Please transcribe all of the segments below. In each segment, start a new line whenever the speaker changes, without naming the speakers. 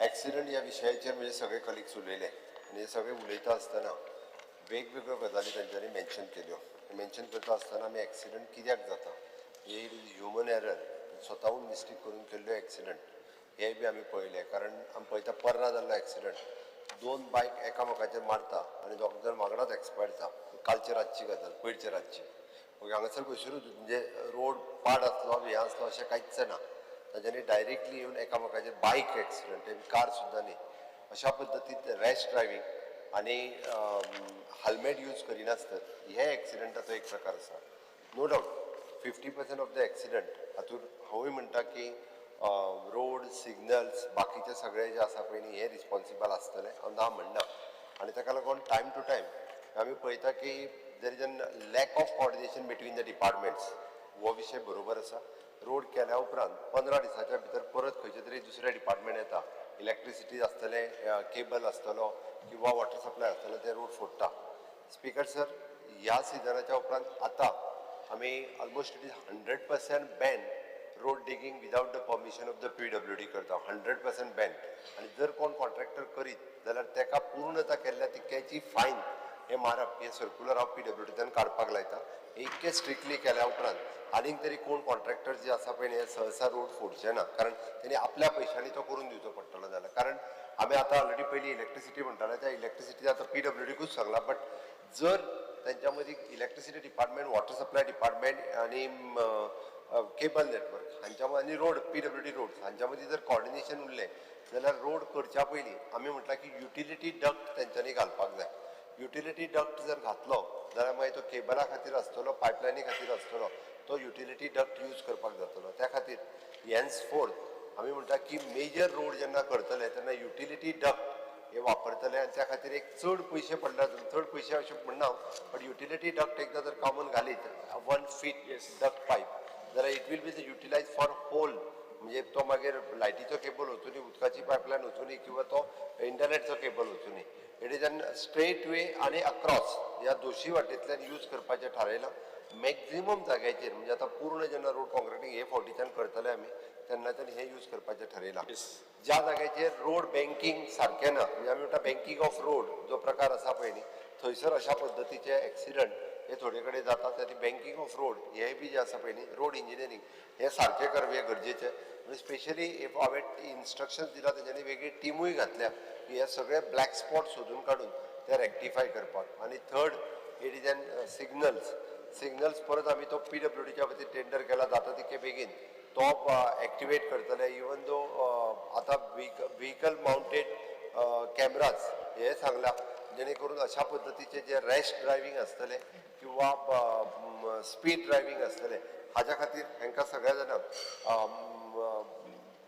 Accident ह्या विशयाचेर म्हणजे सगळे कलिग्स उलयले आनी हे सगळे उलयता आसतना वेगवेगळ्यो गजाली तांच्यांनी मेन्शन केल्यो. मेन्शन करता आसतना आमी एक्सिडंट कित्याक जाता, हे ह्युमन एरर, स्वताहून मिस्टेक करून केल्ल्यो एक्सिडंट हे बी आमी पळयले. कारण आमी पळयता, पर्रा जाल्लो एक्सिडंट, दोन बायक एकामेकाचेर मारता आनी दोग जाण वांगडाच एक्सपायर जाता. कालचे रातची गजाल, पयरचे रातची. ओके, हांगासर खंयसरूच म्हणजे रोड पाड आसलो, हें आसलो अशें कांयच ना. तांच्यांनी डायरेक्टली येवन एकामेकाचेर बायक एक्सिडंट, कार सुद्दां न्ही. अशा पद्दतीन रॅश ड्रायव्हींग आनी हेल्मेट यूज करिनासतना हे एक्सिडंटाचो एक प्रकार आसा. No doubt 50% of the accident हातूंत हांवूय म्हणटा की रोड सिग्नल्स, बाकीचे सगळे जे आसा पळय न्ही, हे रिस्पॉन्सिबल आसतले, हांव ना म्हणना. आनी ताका लागून टायम टू टायम आमी पळयता की there is an lack of coordination between the departments. हो विशय बरोबर आसा. रोड केल्या उपरांत 15 दिसाच्या भितर परत खंयचे तरी दुसरे डिपार्टमेंट येता, इलेक्ट्रिसिटी आसतलें, केबल आसतलो किंवा वॉटर सप्लाय आसतलो, ते रोड फोडटा. स्पीकर सर, ह्या सिजनाच्या उपरांत आतां आमी almost it is 100% ban road digging without the permission of the PWD करता, 100% बॅन. आनी जर कोण कॉन्ट्रॅक्टर करीत जाल्यार ताका पूर्णता केल्ल्या तितक्याची फायन हे मारप, हे सर्कुलर हांव पीडब्ल्यूडीच्यान काडपाक लायता. इतकें स्ट्रिक्टली केल्या उपरांत आनीक तरी कोण कॉन्ट्रॅक्टर जे आसा पळय न्ही, हे सहसा रोड फोडचे ना, कारण तेणी आपल्या पयशांनी तो करून दिवचो पडटलो जाल्यार. कारण आमी आतां ऑलरेडी पयलीं इलेक्ट्रिसिटी म्हणटाले, त्या इलेक्ट्रिसिटी आतां पीडब्ल्यूडीकूच सांगला. बट जर तेंच्या मदीं electricity department, water supply department आनी केबल नेटवर्क हांच्या आनी रोड, पीडब्ल्यूडी रोड हांच्या मदीं जर कॉर्डिनेशन उरलें जाल्यार रोड करच्या पयलीं आमी म्हटलां की युटिलिटी डक्ट तेंच्यांनी घालपाक जाय. युटिलिटी डक्ट जर घातलो जाल्यार मागीर तो केबला खातीर आसतलो, पायपलायनी खातीर आसतलो, तो युटिलिटी डक्ट यूज करपाक जातलो. त्या खातीर हेन्स फोर्थ आमी म्हणटा की मेजर रोड जेन्ना करतले तेन्ना युटिलिटी डक्ट हे वापरतले. आनी त्या खातीर एक चड पयशे पडल्यार, चड पयशे अशें म्हणना, बट युटिलिटी डक्ट एकदां जर कॉमन घालीत, 1 फीट डक्ट पायप जाल्यार it will be the utilize for whole. म्हणजे तो मागीर लायटीचो केबल वचुनी, उदकाची पायपलायन वचुनी किंवा तो इंटरनेटचो केबल वचुनी, it is an straight way. आनी अक्रॉस ह्या दोशी वाटेंतल्यान यूज करपाचें थारायलां मॅक्झिमम जाग्याचेर. म्हणजे आतां पूर्ण जेन्ना रोड कॉन्क्रिटींग हे फावटीच्यान करतले आमी, तेन्नाच्यान हें यूज करपाचें ठरयलां. ज्या जाग्याचेर रोड बँकींग सारकें ना, म्हणजे आमी म्हणटा बँकींग ऑफ रोड जो प्रकार आसा पळय न्ही, थंयसर अशा पद्दतीचे एक्सिडंट हे थोडे कडेन जाता. त्या बँकींग ऑफ रोड हे बी जे आसा पळय न्ही, रोड इंजिनियरींग हे सारकें करप हें गरजेचें. म्हणजे स्पेशली if हांवें इन्स्ट्रक्शन्स दिला, तेंच्यांनी वेगळी टिमूय घातल्या की हे सगळे ब्लॅक स्पॉट सोदून काडून ते रेक्टिफाय करपाक. आनी third, it is an signals. Signals परत आमी तो पीडब्ल्यूडीच्या वतीन टेंडर केला, जाता तितके बेगीन तो एक्टिवेट करतले. इवन दो आतां व्हिकल माउंटेड कॅमराज हे सांगला, जेणे करून अशा पद्दतीचे जे रॅश ड्रायव्हींग आसतले किंवा स्पीड ड्रायव्हींग आसतले, हाज्या खातीर हांकां सगळ्या जाणांक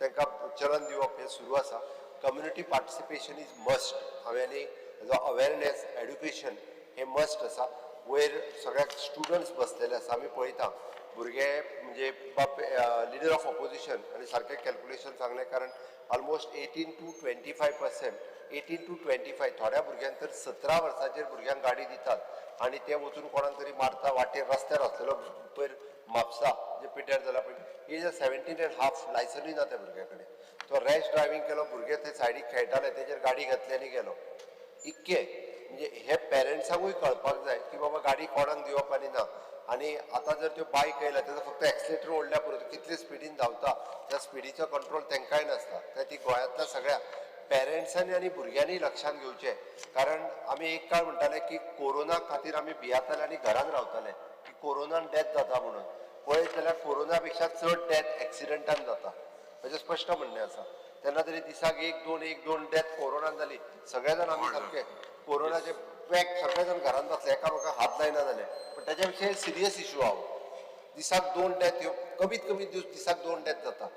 तांकां चलन दिवप हें सुरू आसा. Community participation is must. हांवें आनी अवेरनेस, एड्युकेशन हें मस्ट आसा. वयर सगळ्याक स्टुडंट्स बसलेले आसा, आमी पळयता भुरगे. म्हणजे बाब लिडर ऑफ ऑपोजिशन आनी सारकें कॅल्कुलेशन सांगलें, कारण almost 18 to 25%, 18 to 25, थोड्या भुरग्यांक तर 17 वर्सांचेर भुरग्यांक गाडी दितात आनी ते वचून कोणाक तरी मारता वाटेर, रस्त्यार आसलेलो. पयर म्हापसा जे पिड्ड्यार जाला पळय, is a 17 and half, लायसनूय ना त्या भुरग्या कडेन. तो रॅश ड्रायव्हींग केलो, भुरगे ते सायडीक खेळटाले, तेजेर गाडी घातली आनी गेलो. इतके म्हणजे हे पेरंट्सांकूय कळपाक जाय की बाबा गाडी कोणाक दिवप आनी ना. आनी आतां जर त्यो बायक येयल्या, तेजो फक्त एक्सिलेटर ओडल्या पुरो, कितले स्पिडीन धांवता, त्या स्पिडीचो कंट्रोल तांकांय नासता. त्या ती गोंयांतल्या सगळ्या पेरंट्सांनी आनी भुरग्यांनी लक्षांत घेवचें. कारण आमी एक काळ म्हणटाले की कोरोना खातीर आमी भियेताले आनी घरान रावताले की कोरोनान डेथ जाता म्हणून. पळयत जाल्यार कोरोना पेक्षा चड डेथ एक्सिडंटान जाता हेजें स्पश्ट म्हणणें आसा. तेन्ना तरी दिसाक एक दोन, एक दोन डेथ कोरोनान जाली, सगळे जाण आमी सारके कोरोनाचे पॅक, सगळे जाण घरांत बसले, एकामेकाक हात लायना जाले. पण तेच्या पेक्षा सिरियस इशू आहा. दिसाक दोन डेथ ह्यो कमीत कमी दिवस दिसाक दोन डेथ जाता.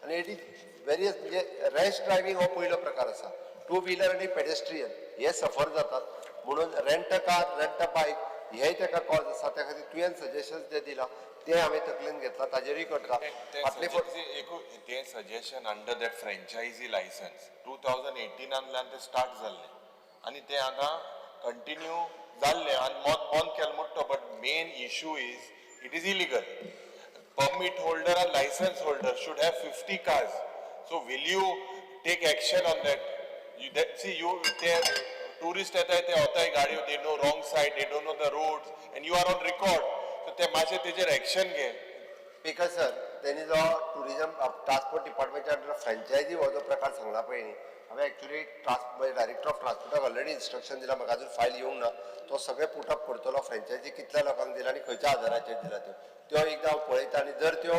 आनी it is various, म्हणजे रॅश ड्रायव्हींग हो पयलो प्रकार आसा. टू व्हिलर आनी पेडेस्ट्रियन हे सफर जातात, म्हणून rent a car, rent a bike हेय ताका कॉज आसा. त्या खातीर तुवें सजेशन्स जे दिला ते हांवें तकलेन घेतला, ताजेरूय करता फाटले फावट.
ते suggestion under that franchise license 2018नांतल्यान ते स्टार्ट जाल्ले आनी ते आतां कंटिन्यू जाल्ले आनी मोत बंद केलें म्हणटा. But main issue is it is illegal. Permit holder and license holder should have 50 cars. So will you take take action on that. You that see you ते टुरिस्ट येताय, ते वताय गाडयो, they know wrong side, they don't know the road and you are on record. So ते मातशें तेजेर action घे.
Speaker sir, त्यांनी जो टुरिझम ट्रान्सपोर्ट डिपार्टमेंटच्या अंडर फ्रँचायझी हो जो प्रकार सांगला पळय न्ही, हांवें एक्चुली ट्रान्स डायरेक्टर ऑफ ट्रान्सपोर्टाक ऑलरेडी इन्स्ट्रक्शन दिला. म्हाका अजून फायल येवंक ना. तो सगळें पुटअप करतलो, फ्रँचायझी कितल्या लोकांक दिला आनी खंयच्या आधाराचेर दिला त्यो. त्यो एकदां हांव पळयता आनी जर त्यो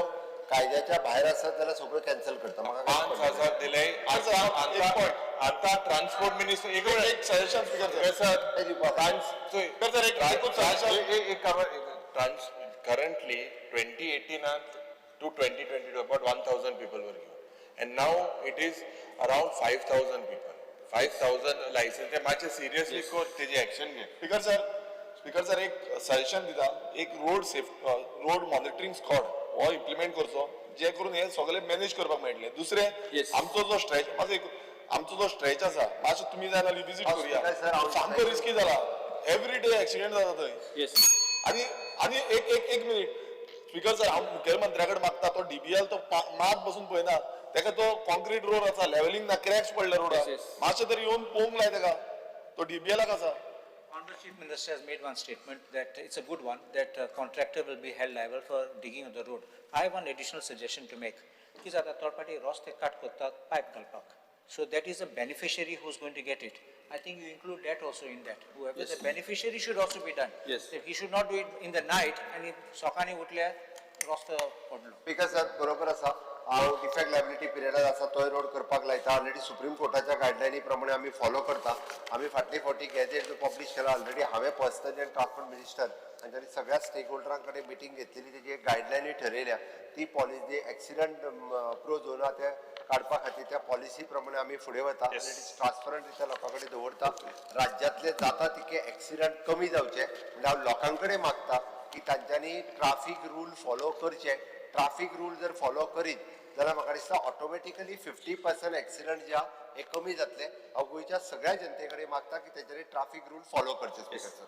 कायद्याच्या भायर आसत जाल्यार सगळ्यो कॅन्सल करता. म्हाका कांय
पांच
पडलेलें ना.
हजार दिले आता.
एक
आता आता ट्रान्सपोर्ट मिनिस्टर, एक मिनिट.
एक सजेशन स्पीकर सर.
सर.
ते दिवपाक.
स्पीकर सर, एकूच suggestion.
Trans currently 2018 to 2022, about 1000 people were given and now it is around 5000 people, 5000 license. ते मातशें सिरियसली कर, तेजी एक्शन घे.
स्पीकर सर, स्पीकर सर, एक सजेशन दिता. एक road monitoring squad हो इम्प्लिमेंट करचो, जे करून हे सगळे मॅनेज करपाक मेळटले. दुसरें, आमचो जो स्ट्रेच मातसो आमचो जो स्ट्रेच आसा, मातसो तुमी जाय जाल्यार विजीट
हांव
करुया.
स्पीकर सर, हांव
सामको रिस्की जाला, एवरी डे एक्सिडेंट जाता थंय. आनी आनी एक एक एक मिनिट स्पीकर सर, हांव मुखेलमंत्र्या कडेन मागता, तो डीबीएल तो मात बसून पळयना. तेका तो कॉन्क्रीट रोड आसा, लेवलिंग ना, क्रॅक्स पडले रोडार. मातशें तरी येवन पळोवंक लाय तेका, तो डीबीएलाक आसा.
Honorable Chief Minister has made one statement that it's a good one, that contractor will be held liable for digging of the road. I have one additional suggestion to make. कितें जाता, थोडे फावटी रस्ते कट करतात pipe घालपाक. So that is a beneficiary who is going to get it. I think you include that also in that. Whoever the beneficiary should also be done. That he should not do it in the night आनी सकाळीं उठल्यार रस्तो पडलो.
Speaker sir, बरोबर आसा. हांव defect liability पिरियडार आसा तोय road करपाक लायता. ऑलरेडी सुप्रीम कोर्टाच्या गायडलायनी प्रमाणे आमी फॉलो करता. आमी फाटली फावटी गॅझेट जो पब्लीश केला, ऑलरेडी हांवें पर्सनली आनी ट्रान्सपोर्ट मिनिस्टर हांच्यानी सगळ्या स्टेक होल्डरां कडेन मिटींग घेतलेली. तेजी एक गायडलायनूय ठरयल्या. ती पॉलिसी एक्सिडंट प्रो झोन आहा ते काडपा खातीर त्या पॉलिसी प्रमाणे आमी फुडें वता आनी it is transparent रित्या लोकां कडेन दवरता. राज्यांतले जाता तितके एक्सिडंट कमी जावचे म्हणजे हांव लोकां कडेन मागता की तांच्यांनी ट्राफीक रूल फॉलो करचे. ट्राफीक रूल जर फॉलो करीत जाल्यार म्हाका दिसता ऑटोमॅटिकली 50% एक्सिडंट जे आहा हे कमी जातले. हांव गोंयच्या सगळ्या जनते कडेन मागता की तेंच्यांनी ट्राफीक रूल फॉलो करचे. Speaker sir.